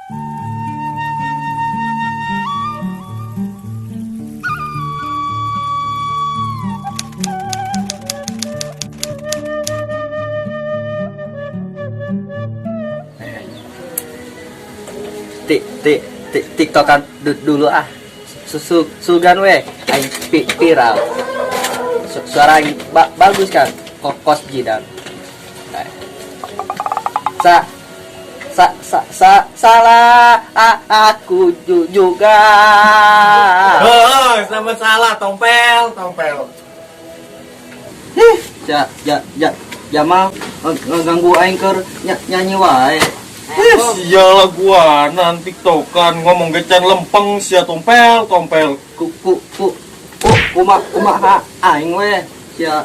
Tik tik tik tiktokan dulu ah. Susu sugan we aing viral. Suara aing bagus kan? Kos jidan. Sa sa sa sa salah aku juga. Oh, selamat salah, tompel, tompel. Ih, ja ja ja Jamal ngeganggu aing keur nyanyi wae. Eh, sialah gua nanti tiktokan ngomong gecan lempeng sia tompel, tompel. Ku ku ku ku kuma kumaha aing we sia.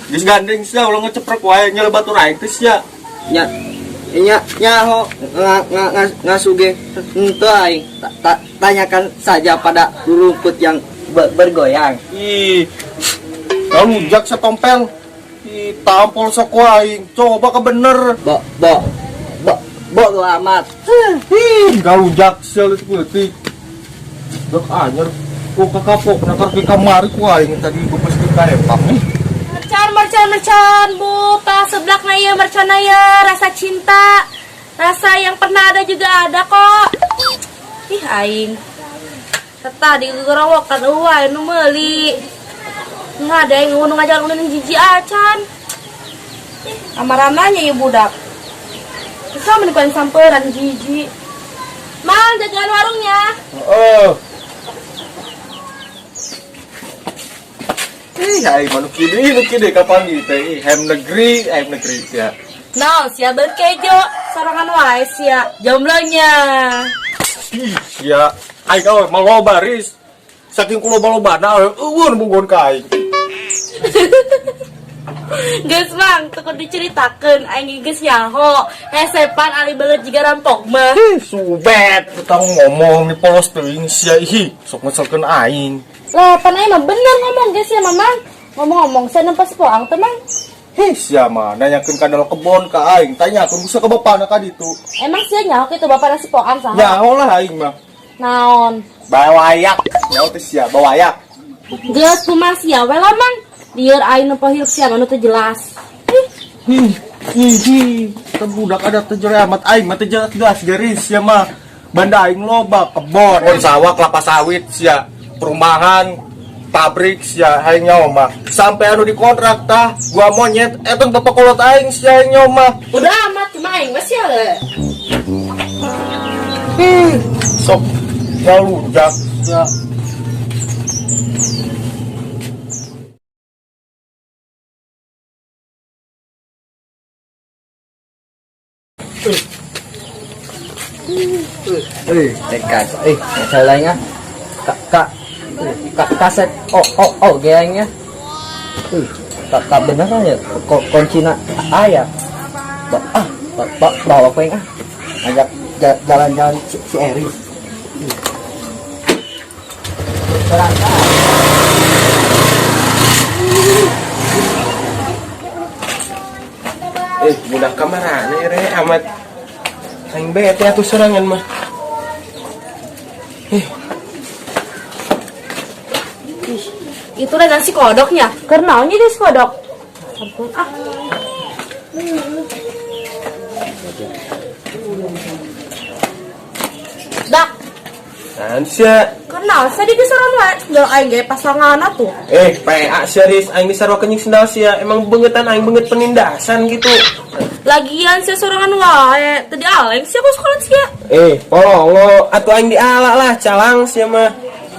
Geus gandeng sia ulah ngeceprek wae nyele batur aing teh sia. Nya nya nyaho nga nga nga ngasuge henteu aing. Tanyakan saja pada rumput yang bergoyang. Ih, kalau jak tompel. Ih, tampol sok aing. Coba ke bener. Bo bo bo bo lu amat. Ih, galujak sia leutik-leutik. Dek anyer. Ku kakapok nakar ke kamari ku aing tadi bebes di kaempang nih. Mercon, mercon, mercon, Bu, pas seblak na ya, mercon na ya, rasa cinta, rasa yang pernah ada juga ada kok. Ih, aing. Tadi gerawakan euy nu meuli. Nggak ada yang nu ngajaran ulin jijik acan. Ih, amarananya ya budak. Bisa menikmati samperan jijik. Mang, jagaan warungnya. Heeh. Ih, aing mah nu kieu kapan ieu teh? Ih, hem negeri sia. Nah, sia berkejo, sorangan wae sia, jomblonya. Ih, sia. Aing awe mah loba ris. Saking ku loba-lobana awe eueun bogohan ka aing. Geus Mang, teu kudu diceritakeun aing geus nyaho. Hesepan ali belet jiga rampok mah. Ih, subet, tukang ngomong nih polos teuing sia ih, sok ngeselkeun aing. Lah, pan aing mah bener ngomong geus ya Mamang. Ngomong-ngomong, saya nempas poang teh Mang. Hih, sia mah nanyakeun ka dalam kebon ka aing, tanyakeun bisa ka bapana ka ditu. Emang sia nyaho kitu bapak nasi poang saha? Nyaho lah aing mah. Naon? Bawayak, nyaho teh sia, bawayak. Geus kumaha sia we lah Mang. Lieur aing nempo hirup sia mah nu teu jelas. Ih, Ih, ih, ih, teh budak ada teh jere amat aing mah teh jelas geris sia mah. Banda aing loba kebon, kebon sawah, kelapa sawit sia, perumahan, pabrik sia aing nyaho mah. Sampai anu dikontrak tah, gua monyet eta bapak kolot aing sia aing nyaho mah. Udah amat cuma aing mah sia we. Ih, sok ngalujak sia. Tekan. Eh, salahnya. Kak kak kak kaset oh oh oh gengnya. Kak kak beneran ya kok kuncina aya. Ba ah ba, ba, bawa apa yang ah. Ajak jalan-jalan si Eris. Eh, budak kamarana re amat. Aing bete atuh sorangan mah. Ih, itu udah nasi kodoknya. Kernaonnya dia si kodok. Ampun ah. Dak. Naon sia? Kenal sia di sorangan wae. Sendal aing ge pasanganna tuh. Eh, PA sia ris, aing disarua kenying sendal sia. Emang bengetan aing benget penindasan gitu. Lagian sia sorangan wae, teu dialeng sia ku sekolah sia. Eh, polongo atuh aing diala lah, calang sia mah.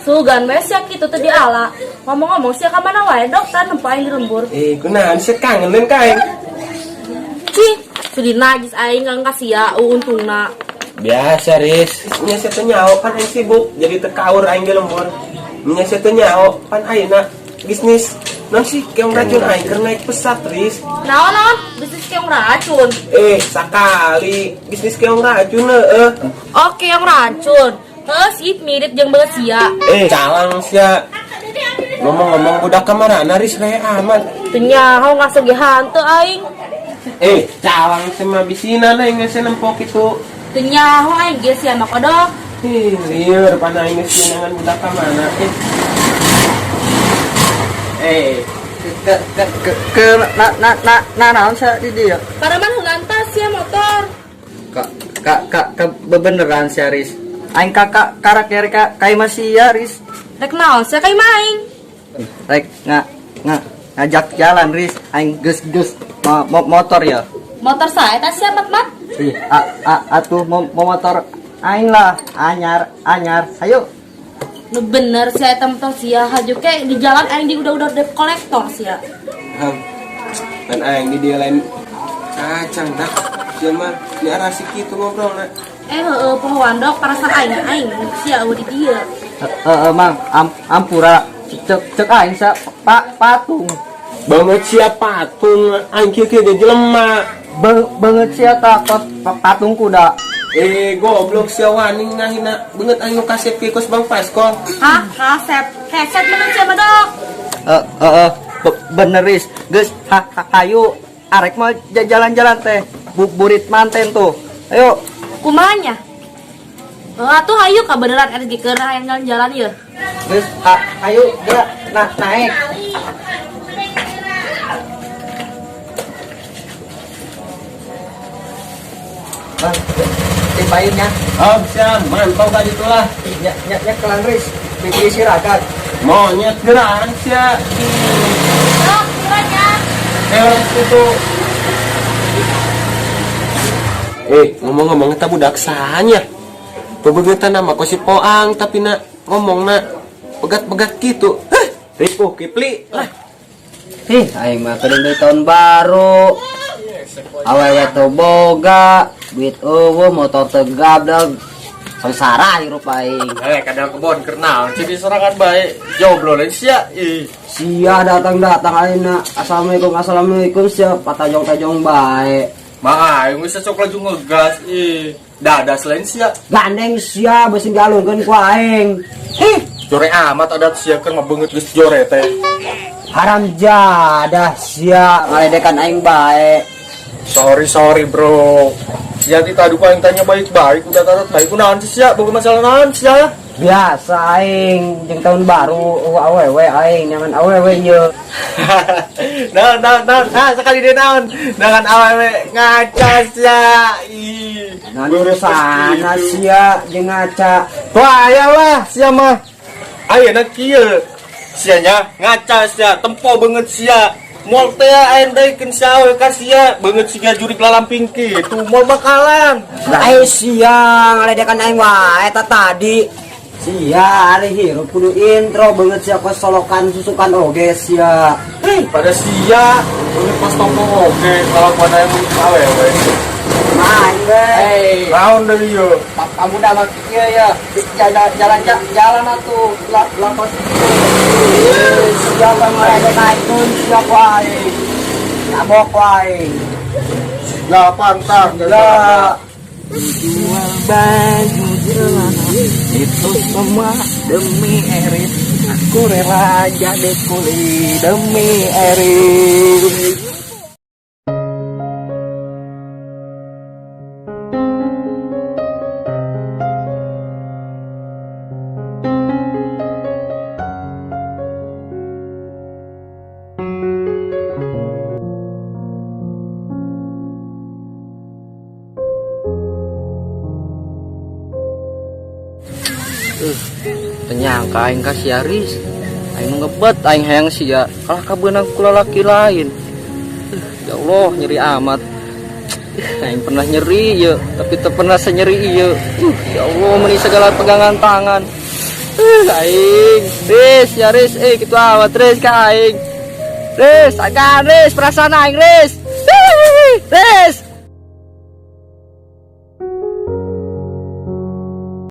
Sugan we sia kitu teu diala. Ngomong-ngomong sia ka mana wae dok, tan nempo aing di lembur. Eh, kunaon sia kangen ka aing? Cih, sudi najis aing nggak kasih ya untungna. Biasa ris, nya sia teu nyaho pan aing sibuk jadi teu kaur aing di lembur. Nya sia teu nyaho pan ayeuna bisnis non sih keong racun aing keur naik pesat ris. Naon naon bisnis keong racun? Eh, sakali bisnis keong racun heeh. Oh, keong racun. Heuh sih mirip jeung beungeut sia. Eh, calang sia. Ngomong-ngomong budak kamarana ris raya amat. Teu nyaho ngasugi hantu aing. Eh, calang teh mah bisinan aing geus nempok kitu. Teu nyaho aing ge sia mah kodok. Ih, lieur pan aing geus ngan budak ka mana? Eh. Eh, ke ke ke ke na na na na naon sia di dieu? Paraman heulanta sia motor. Ka ka ka ka bebeneran sia, Riz. Aing kakak karak ka ka imah sia, Riz. Rek naon sia ka imah aing? Rek nga nga ngajak jalan, Riz. Aing geus geus motor ya. Motor saha eta sia mat-mat? Ih, a a atuh mo motor aing lah, anyar anyar. Ayo. Nu bener sia eta motor sia haju ke di jalan aing di udah-udah debt collector sia. Ham. Pan aing di dia lain kacang dah. Sia mah di arah si kitu ngobrol na. Eh heueuh pohoan dok perasaan aing aing sia eueuh di dieu. Eh, Mang, ampura cek cek aing sa patung. Banget sia patung aing kieu kieu ge jelema. Beungeut sia takot patung kuda. Eh goblok sia wani ngahina beungeut aing nu kasep kieu kos Bang Paskol. Hah, kasep. Keset bener sia mah dok. Eh eh eh, bener Riz. Geus ha, ha, hayu arek mah jalan-jalan teh. Burit manten tuh. Ayo. Kumanya? Heuh atuh hayu kabeneran RG keur hayang jalan-jalan ieu. Geus ha, hayu geura nah naik. Bang, timpainnya. Oh, siap, mantau ka ditu lah. Nya nya nya kelan Riz. Biji siragat. Monyet geraan sia. Dok, kiranya. Eh orang situ. Eh, ngomong-ngomong eta budak sahanya. Bebegetan nama kok si Poang tapi nak ngomong nak pegat-pegat gitu. Hah, ripuh kipli lah. Ih, aing mah keur deui tahun baru. Awewe teu boga, duit eueuh, motor teu gableg. Sengsara hirup aing. Eh, kadang kebon keur naon sih diserangan bae. Jomblo lain sia. Ih. Sia datang-datang ayeuna. Assalamualaikum, assalamualaikum sia patajong-tajong bae. Mah aing geus sok laju ngegas ih. Dadas lain sia. Gandeng sia beusi dialungkeun ku aing. Ih, Jore amat adat sia keur mah beungeut geus jore teh. Haram jadah sia ngaledekan aing bae. Sorry sorry bro. Sia ti tadi ku aing tanya baik-baik udah tarat baik ku naon sih sia boga masalah naon sia. Biasa aing jeung tahun baru eueuh awewe aing nyaman awewe ye. Naon naon naon ah sekali dia naon dengan awewe ngaca sia. Ih. Nah, urusan sia jeung ngaca. Bahaya lah sia mah. Ayeuna kieu. Sianya ngaca sia tempo beungeut sia. Moal teh aing deui sia we ka sia beungeut sia jurig lalamping kitu moal bakalan. Ai sia ngaledekan aing wae eta tadi. Sia ari hirup kudu intro beungeut sia kos solokan susukan oge sia. Hei, pada sia beungeut pas tompo oge kalakuan aya mun awewe. Main we. Hey, Naon deui ieu? Kamu dah mah kieu ya. Jalan jalan jalan atuh lah kos Siapa ngaledekan aing sia ku aing. Kabok ku aing. Lah pantang Lah. Jual baju celana itu semua demi Eris, aku rela jadi kuli demi Eris. Ternyangka aing ka sia Riz. Aing nu ngebet aing hayang sia kalah kabeunang ku lalaki lain. Ya Allah, nyeri amat. Aing pernah nyeri ye, tapi teu pernah senyeri ieu. Ya Allah, meni segala pegangan tangan. Aing, Riz, ya Riz, kitu amat Riz ka aing. Riz, agan Riz, perasaan aing Riz. Riz.